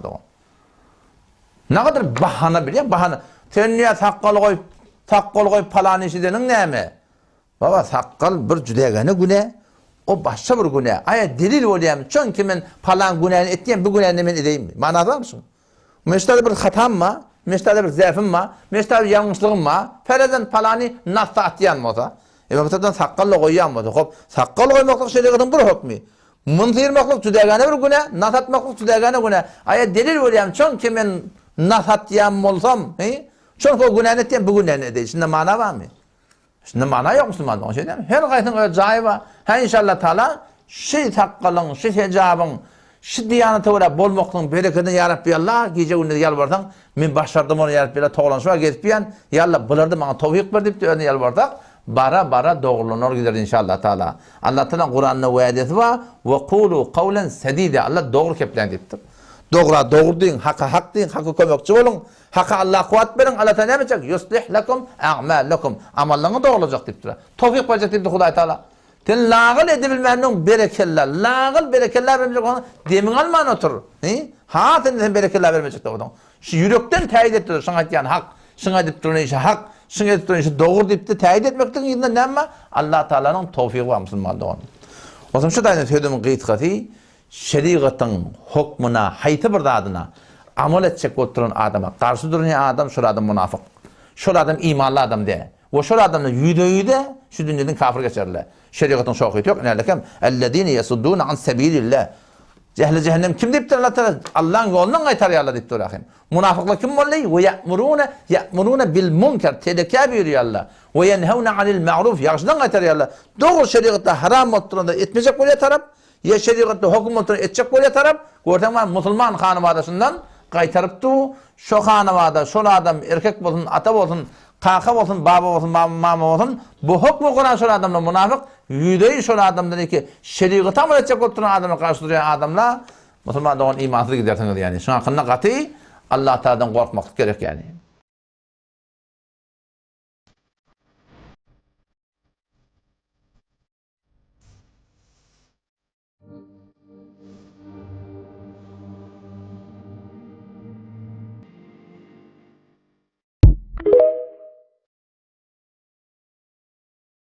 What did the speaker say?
Dogan. Nagadyr bahana bilýän bahana. Sen niýe sakgal goýup, sakgal goýup palan iş edeniň näme? Baba sakgal bir jüdegene güne, o başga bir güne. Aýa delil bolýamy? Çünki men palan günäni etýän, bu günäni men edeýinmi? Manasy barmy şuň? Meştada bir hatam bar, meştada bir zäfim bar, meştada bir ýalňyşlygym bar. Ferezen palany nasda atýan bolsa, e bu tarapdan sakgal-da goýýan bolsa, hop, sakgal goýmaklyk şerigatyň bir hökmi. Muny syrmaklyk jüdägäne bir günä, nas atmaklyk jüdägäne günä. Aýa delil bolýam, çonki men nas atýan bolsam, he? Çonki o günäni etýän, bu günäni edeýin. Şunda mana barmy? Şunda mana ýok musulman dogan, şeýdämi? Her gaýsynyň öz jaýy bar. Hä inşallah taala şy sakgalyň, şy hejabyň, şy diýanata görä bolmaklygyň berekedine ýa Rabbi Allah, gije-gündiz ýalbarsaň, men başardym ony ýa Rabbi Allah, togalanyşyp gezip ýan, ýa Allah bularda maňa towfyk ber diýip özüne ýalbarsak, bara-bara dogrulanor gider inşallah taala. Allah Taala Kuranda wädesi bar, Ve kulu kawlen sedida, Allah dogry kepläň diýipdir. Dogra dogry diýiň, haka hak diýiň, haka kömekçi boluň, haka Allah kuwwat beriň, Allah Taala näme etjek? Yuslih lekum a'malakum, amallaryňy dogrulajak diýipdir. Towfyk berjek diýipdir Hudaý Taala. Sen lagyl edibilmändiň berekella, lagyl berekella bermejek bolsaň demiňi alman otur. Hi? Has indi sen berekella bermejek bolsaň. Şu ýürekden täýit etdi, şuň aýtýany hak, şuň aýdyp duran işi hak, şuň edip duran işi dogry diýipdi, täýit etmekligiň yzynda näme bar? Allah Tagalanyň towfygy bar musulman dogan. Onsoň şu taýdan sözümiň gysgasy, şerigatyň hokmuna haýsy bir zadyna amal etjek bolup duran adama garşy durýan adam şol adam munafyk. Şol adam imanly adam däl. We şol adamlar ýüze-ýüze şu dünýeden kafir geçerler. Şerigatyň şohyty ýok, inälekem, Ellezine yasudduna an sebilillah. Ähli jähennem kim diýipdir Allah Tagala? Allaň ýolundan gaýtarýarlar diýipdir ahim. Munafyklar kim boldy? We ýa'muruna ýa'muruna bil munkar telekä buýurýarlar. We ýenhewne anil ma'ruf ýagşydan gaýtarýarlar. Dogry şerigatda haram bolup duranda etmejek bolýar tarap, ýa şerigatda höküm bolup duranda etjek bolýar tarap. Görseň bar musulman hanybadasyndan gaýtaryp dur. Şo hanybada şol adam erkek bolsun, ata bolsun, Kaka bolsun, baba bolsun, mama bolsun, bu hökmi guran şol adamlar munafyk, ýüzeýi şol adamdan iki şerigata amal etjek bolup duran adamlar garşy durýan adamlar, musulman dogan imansyz gidersiňiz ýani. Şuň hakynda gaty Allah Tagaladan gorkmaklyk gerek ýani.